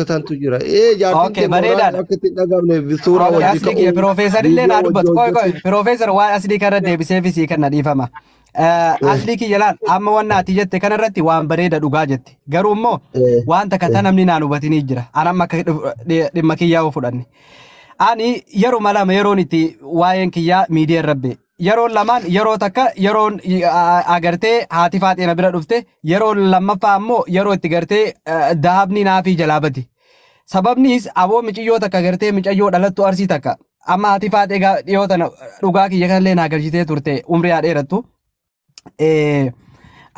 Tantu jira. Ee jaartiin Okay, kee mooraan bareedaadha. akka itti hin dhagabne suuraa Okay, wajji asli kiyya ka'uu piroofeesar illee viidiyoo naa wajji dubbatu. Qoy qoy hojjechuu. piroofeesar waan aslii kana deebiseefis sii kenna dhiifama. Aslii kiyya laal amma wanna ati jette kanarratti waan bareeda dhugaa jette. Garuu immoo waan takka ta namni naan hubatinii jira. An amma akka dhimma kiyyaa yoo fudhanne. Ani yeruma lama yeroon itti waa'een kiyyaa miidiyaa irra ba'e. Yeroon lamaan yeroo takka yeroon agartee haati faaxeena bira dhufte, yeroon lammaffaa ammoo yeroo itti gartee dahabni naafii jalaa bade. Sababnis aboo micayyoo takka gartee micayyoo dhalattu Arsii takka amma haati faaxee dhiyoo tana dhugaa kiyya kanallee naa galchitee turte, umrii haa dheerattu.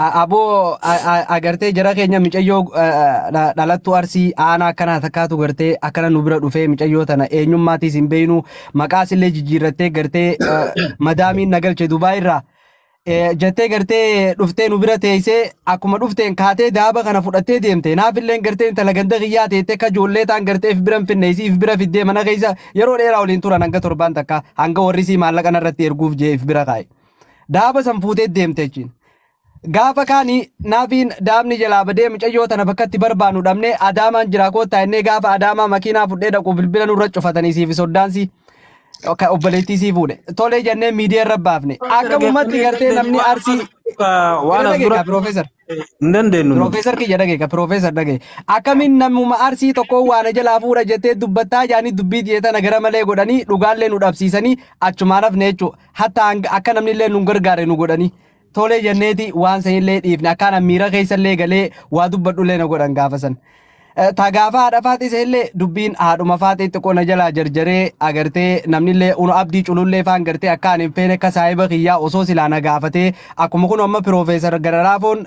Aboo agartee jara keenya micayyoo dhalattu Arsii aanaa akkanaa takkaatu gartee akkana nu bira dhufee, micayyoo tana eenyummaatiis hin beeynu, maqaas illee jijjiirrattee gartee madaamiin na galche Dubaay irraa jettee gartee dhuftee nu bira teessee, akkuma dhufteen kaatee daaba kana fudhattee deemte. Naafilleen gartee intala ganda kiyyaa teettee akka ijoollee ta'an gartee if bira hin finne, isii if bira fiddee mana keessa yeroo dheeraa waliin turan, hanga torbaan takka, hanga warri isii maallaqa narratti erguuf jee if bira kaa'e. Daaba san fuutee deemte jechuun. Gaafa kaani naafiin daabni jalaa badee, mucayyoo tana bakka itti barbaannu dhabnee, Adaamaan jira koottaa innee gaafa Adaamaa makiinaa fudhee dhaqu bilbila nurra cufatanii siif soddaansi ka obboleettii sii fuudhe. Tolee jennee miidiyaa irra baafne. Akkamumatti gartee namni Arsii Waan Kiyya as dura dhageeka piroofeesar. hin dandeenyu nuti. Piroofeesar kiyya dhageeka, piroofeesar dhagee. Akkamiin namuma Arsii tokko waan jalaa fuudha jettee dubbattaa jaanii dubbii tiyee tana gara malee godhanii dhugaallee nu dhabsiisanii achumaan hafne jechuudha. Hatta akka namni illee nu gargaare nu godhanii. Tolee jenneeti waan sanillee dhiifne, akkaan miira keessallee galee waa dubbadhullee na godhan gaafa san. Ta gaafa haadha faaxee illee dubbiin haadhuma faaxee xiqqoo na jalaa jarjaree agartee namnillee unu abdii culullee faan gartee akkaan hin feene akka saahiba kiyyaa osoo silaa na gaafatee, akkuma kun amma piroofeesar Gararaafoon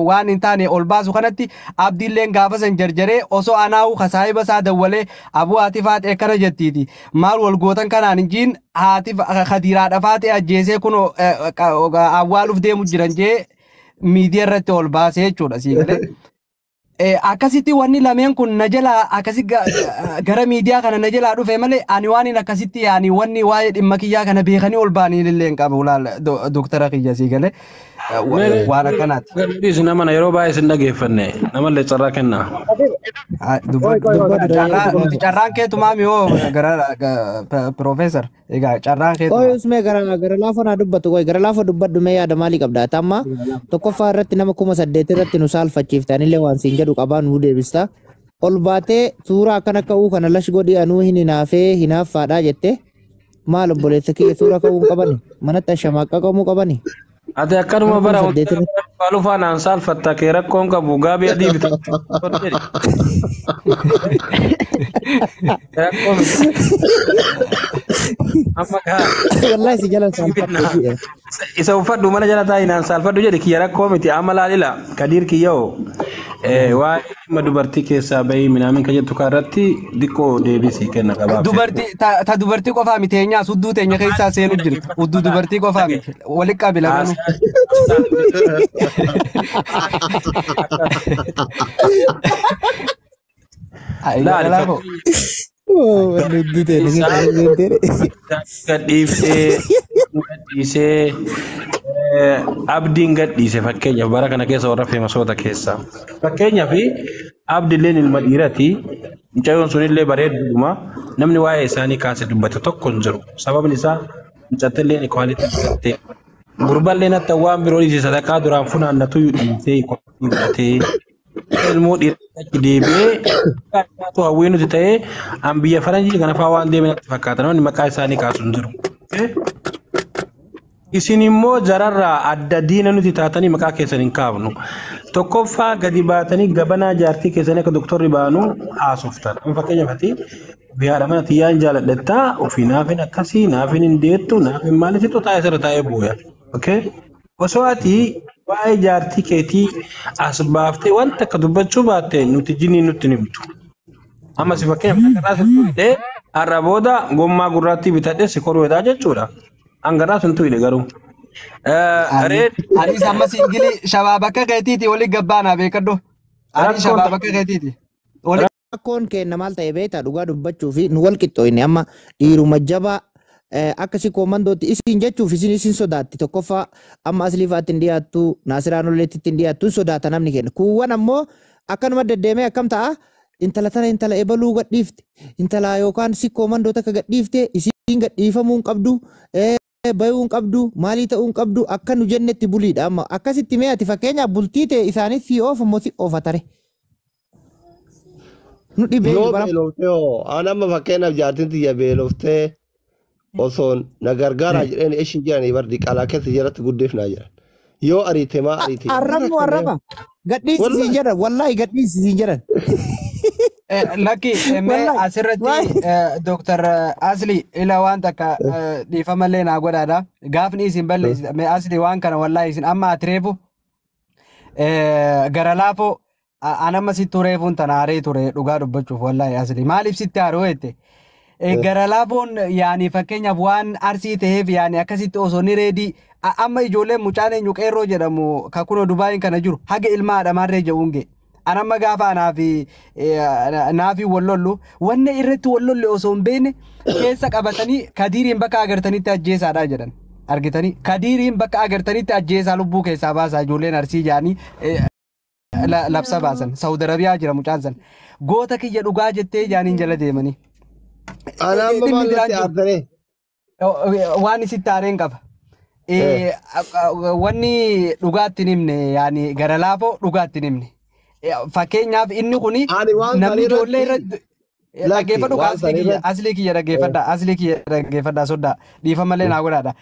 waan hin taane ol baasu kanatti abdiilleen gaafa san jarjaree osoo anaa'u ka saahiba isaa dawwalee abuu haati faaxee akkana jettiiti maal wal gootan kanaan hinjiin haati kadiiraadha faaxee ajjeesee kunoo awwaaluuf deemu jiran jee miidiyaa irratti ol baasee jechuudha sii galee. Akkasitti wanni lameen kun na jalaa akkasi gara miidiyaa kana na jalaa dhufe malee ani waan hin akkasitti ani wanni waa'ee dhimma kiyyaa kana beekanii ol baanii illee hin qabu laal doktara kiyya sii galee waan akkanaati. Dhiisi nama na yeroo baay'ee isin dhageeffanne namallee carraa kennaa. Ah, dubbadhu carraa nuti carraan keetumaa miyoo gara piroofeesar egaa carraan Qoy keetumaa. Usmee gara laafoo naa dubbatu, qoy gara laafoo dubbadhu mee, yaada maalii qabda? Ati amma tokkoffaa irratti nama 8000 irratti nu saalfachiifte, anillee waan siin jedhu qabaa nuu deebista. Ol baatee suuraa akkana ka'uu kana lash godhi, anuu hin hinaafee hinaaffaadhaa jette. Maal obboleessa kiyya, suura ka'uu hin qabani? Manatti ashamaaqaqamuu qabani? Ati akkanuma Nama kuma bara saddeet irratti. Faalufaa naan saalfatta kee rakkoon qabu gaabii adii bitatu. Rakkoo miti. Amma kaa Wallahi si jala saalfadhe jedhe. Isa uffadhu mana jala taa'i naan saalfadhu jedhe, kiyya rakkoo miti. Amma laalila Kadiir kiyyoo, waa'ee dhimma dubartii keessaa bahii minaamin kan jettu irratti diqqoo deebisii kenna gabaabsee. Dubartii ta dubartii qofaa miti, eenyaas hudduu teenya keessaa seenu jirti. Hudduu dubartii qofaa miti. Walitti qabi lamaanuu. Ai, gara Laali laafoo. Wanni hudduu teenya keessa seentee. Gadhiisee gadhiisee abdiin gadhiise, fakkeenyaaf bara kana keessa warra feemasoota keessa fakkeenyaaf abdiilleen ilma dhiirati, mucayyoon sunillee bareedduudhuma, namni waa'ee isaanii kaase dubbate tokko hin jiru. Sababni isaa mucattilleen equality godhattee, gurballeen hatta waan biroo dhiise, sadaqaa duraan funaannatu dhiisee equality godhatee ilmoo dhiiraa achi deebi'ee hawwii nuti ta'ee an biyya faranjii kana fa'aa waan deemen natti fakkaata, namni maqaa isaanii kaasu hin jiru. Isin immoo jararraa adda diina nuti taatanii maqaa keessan hin kaafnu. Tokkoffaa gadi baatanii gabanaa jaartii keessanii akka doktorri baanu haasoftan. Amma fakkeenyaaf ati biyyaadha mana tiyyaan jaaladhattaa ofii naafin akkasii naafin hin deettu naafin maalitti taa'ee sirra taa'ee booya. Okay? Osoo ati waa'ee jaartii keetii as baaftee wanta akka dubbachuu baatte nuti jinii nutti hin himtu. Amma si fakkeenyaaf hangarraa sin tuqxe, har'a booda gommaa gurraattii bitadhee si koruudhaa jechuudha. Hangarraa sin tuqxe garuu. Reed Anis amma single shabaab akka keetiiti walitti gabbaanaa beekadhu. Anis rakkoon shabaab akka keetiiti. Walitti Rakkoon keenya maal ta'e beektaa? Dhugaa dubbachuu fi nu wal qixxooyne amma dhiiruma jabaa akkasii koomandootti isin jechuuf isin sodaatti. Tokkoffaa amma aslii fa'aatti hin dhiyaattu, Naasiraan olleetti hin dhiyaattu, hin sodaata namni keenya. Kuuwwan ammoo akkanuma deddeemee akkam ta'a? Intala tana intala ebaluu gadhiifte, intala yookaan sikkoo mandoo takka gadhiifte, isiin gadhiifamuu hin qabdu, bayuu hin qabdu, maalii ta'uu hin qabdu, akka nu jennetti buliidha amma. Akkasitti mee ati fakkeenyaaf bultii ta'e isaanis si oofa moo si oofa tare? Nu dhibee Yoo bara. beeloftee hoo, aan amma fakkeenyaaf jaartiin tiyya beeloftee osoon na gargaaraa jedheen ishiin jedhanii bar diqaalaa keessa jalatti guddifnaa jedhan. Yoo ariite maa ariite? Arrabnu arraba. Gadhiisi siin jedhan, wallaahi gadhiisi siin jedhan. Lakki mee Wallahi. Asirratti Dooktar Asli ila waan takka dhiifamallee naa godhaadha. Gaafni isin balleessita mee Asli waan kana wallahi isin amma ati reefu gara laafoo an amma sitti reefuun tana aaree ture dhugaa dubbachuuf wallahi Asli maaliif sitti aaroo jette. Gara laafoon yaani fakkeenyaaf waan Arsii ta'eef yaani akkasitti osoo ni reedii amma ijoolleen mucaan eenyu qeerroo jedhamu kakunoo Dubaayin kana jiru haga ilma haadhamaarree jedhuun ga'e. An amma gaafa anaa fi naafi wal lollu wanni irratti wal lolle osoo hin beekne keessa qabatanii Kadiiriin bakka agartanitti ajjeesaadha jedhan. Argitanii Kadiiriin bakka agartanitti ajjeesaa lubbuu keessaa baasaa ijoolleen Arsii jedhanii labsa baasan. Saawud Arabiyaa jira mucaan san. Goota kiyya dhugaa jettee jaaniin jala deemanii. Ana amma Dhimmi maal biraan natti jiru. aartaree? Waan isitti aareen qaba. Wanni dhugaatti hin himne yaani gara laafoo dhugaatti hin himne. Fakkeenyaaf inni kuni Ani waan namni san ijoollee irratti irratti lakki dhaggeeffadhu waan san asli kiyya irratti asli kiyya dhaggeeffadha asli kiyya dhaggeeffadha soddaa dhiifamallee naa godhaadha.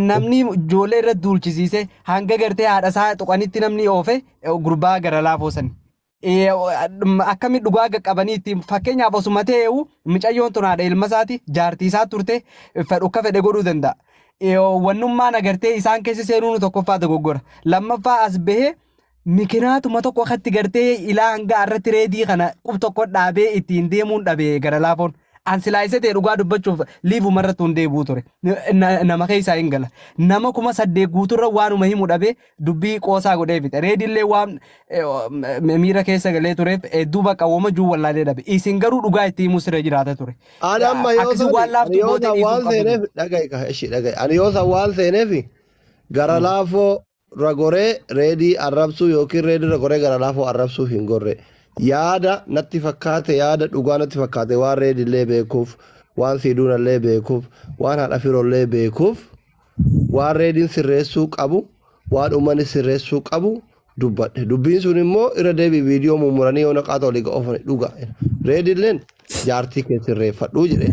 Namni ijoollee irratti duulchisiise hanga gartee haadha isaa tuqanitti namni oofe gurbaa gara laafoo sani. Akkami dhugaa qaqqabanii ittiin fakkeenyaaf osuma ta'eewu mucayyoon tun haadha ilma isaati jaartii isaa turte fedhu akka fedhe godhuu danda'a. Wannummaan agartee isaan keessa seenuun tokkoffaa dogoggora. Lammaffaa as bahee mikinaatuma tokko akkatti gartee ilaa hanga irratti reedii kana qub tokko dhaabee ittiin deemuun dhabee gara laafoon. An silaa isa ta'e dhugaa dubbachuuf liifuma irratti hundee bu'u ture. Nama keessaa hin gala. Nama 8,000 guuturra waanuma himu dhabee dubbii qoosaa godhee fixe. Reedillee waan miira keessa galee tureef hedduu bakka wooma juu wallaalee dhabe. Isin garuu dhugaa itti himuu sirra jiraata ture. Ani amma yoo Akkasii san waan ani laaftuu yoo gootee san dhiisuu waan qabdu. seeneef dhaga'i ka ishi dhaga'i. Ani yoo san waan seeneef gara laafoo ragoree reedii arrabsuu yookiin reedii ragoree gara laafoo arrabsuu hin gorre. Yaada natti fakkaate, yaada dhugaa natti fakkaate, waan reedillee beekuuf, waan siiduunallee beekuuf, waan haadha firoollee beekuuf, waan reediin sirreessuu qabu, waan uummanni sirreessuu qabu dubbadhe. Dubbiin sun immoo irra deebii viidiyoo mummuranii yoo naqaata olii oofane dhugaa. Reedilleen jaartii kee sirreeffadhuu jedhe.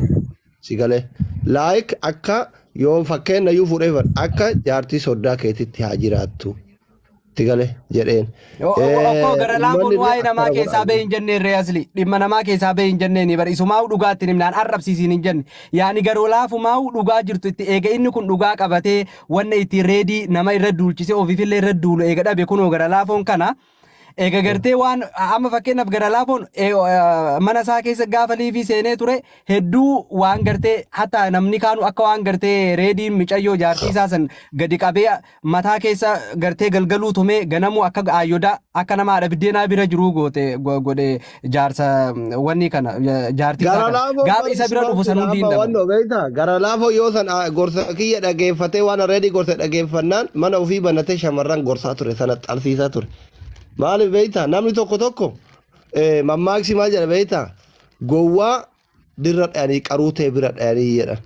Si galee. Laayik akka yoo fakkeenya iyyuu fuudhee fudhadhe akka jaartii soddaa keetitti haa jiraattu. Si galee jedheen. Okkoo gara laafoon Uummanni waa'ee namaa akkana keessaa godhaa bahee hin jenne irree asli dhimma namaa keessaa bahee hin jenne ni bara isumaa'u dhugaatti hin himnaan arrabsiisiin hin jenne yaani garuu laafumaa'u dhugaa jirtu itti eega inni kun dhugaa qabatee wanna itti reedii nama irra duulchisee ofiifillee irra duulu eega dhabe kunoo gara laafoon kana eega gartee waan amma fakkeenyaaf gara laafoon mana isaa keessa gaafa liifii seenee ture hedduu waan gartee hatta namni kaanu akka waan gartee reediin micayyoo jaartii isaa san gadi qabee mataa keessa gartee galgaluu tumee ganamuu akka aayyodaa akka nama haadha biddeenaa bira jiruu goote godhe jaarsa wanni kana jaartii isaa Gara kana laafoo gaafa isa bira dhufu san hundi hin amma dhabamu. wannoo beektaa gara laafoo yoo san gorsa kiyya dhageeffatee waan reedii gorsa dhageeffannaan mana ofii banatee shamarran gorsaa ture sana xalsiisaa ture. Maaliif beektaa namni tokko tokko mammaaksi maal jedha beektaa gowwaa dirra dhayanii qaruu ta'e bira dhayanii jedha.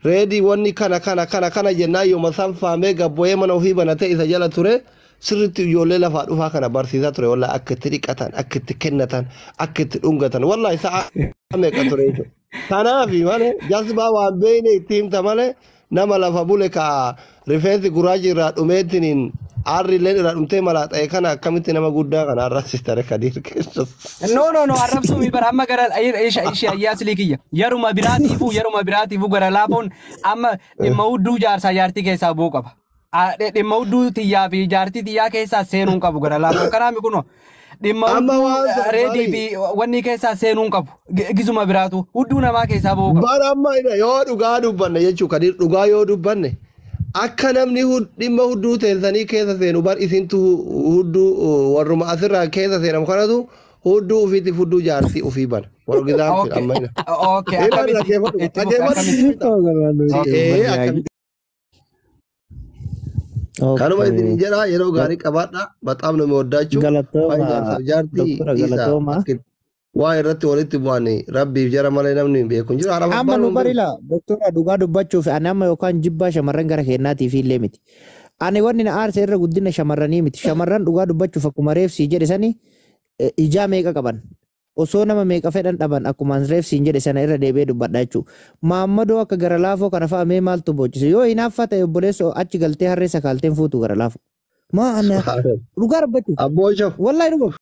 Reedii wanni kana kana kana kana jennaan yooma san faamee gabboyee mana ofii banatee isa jala ture sirriitti ijoollee lafaa dhufaa kana barsiisaa ture wallaahi akka itti dhiqatan, akka itti kennatan, akka itti dhungatan, wallaahi sa'a meeqa ture jechuudha. Kanaafi malee jazbaa waan beekne itti himta malee nama lafa bule ka rifeensi gurraachi irraa dhumeetiin aarri illee irraa dhumtee malaaxa'e kana akkamitti nama guddaa kana arrabsitare Kadiir keessas. No no no arrabsuu mi bara amma gara isha isha ayyaasli kiyya yeruma biraatiifuu gara laafoon amma dhimma hudduu jaarsaa jaartii keessaa bu'uu qaba. Dhimma hudduu tiyyaa fi jaartii tiyyaa keessaa seenuu hin qabu gara laafoon kanaami kunoo dhimma Amma hudduu waan san reedii bari fi wanni keessaa seenuu hin qabu gizuma biraatu hudduu namaa keessaa bu'uu qaba. Bara amma ina yoo dhugaa dubbanne jechuu Kadiir dhugaa yoo dubbanne akka namni dhimma hudduu teessanii keessa seenu bar isintu hudduu warruma asirraa keessa seenamu kanatu hudduu ofiitiif hudduu jaartii ofii bana. For example Okay amma ina. okay Ee bari akkamitti dhaggeeffadhu itti fufi dhaggeeffadhu. akkamitti. Okay. Ee akkamitti. Kanuma Okay. isin jedha yeroo gaarii qabaadha. Baxaam nama ወዳችሁ Galatooma jaartii doktora isa galatooma. akka Waa irratti walitti bu'anii rabbiif jara malee namni hin beeku hin jiru. Haadha Amma abbaan nu hin jiru. barila doktora dhugaa dubbachuuf ani amma yookaan jibbaa shamarran gara kennaatiif illee miti. Ani wanni na aarse irra guddina shamarranii miti. Shamarran dhugaa dubbachuuf akkuma reefsii jedhe sani ijaa meeqa qaban. Osoo nama meeqa fedhan dhaban akkuma reefsiin jedhe sana irra deebi'ee dubbadha jechuudha. Maammadoo akka gara laafoo kana fa'a mee maaltu boochise? Yoo hinaaffaa ta'e obboleessoo achi galtee harree sakaalteen fuutu gara laafoo. Maa ana dhugaa dubbachuuf. Abboo shaf. Wallaahi dhugaa.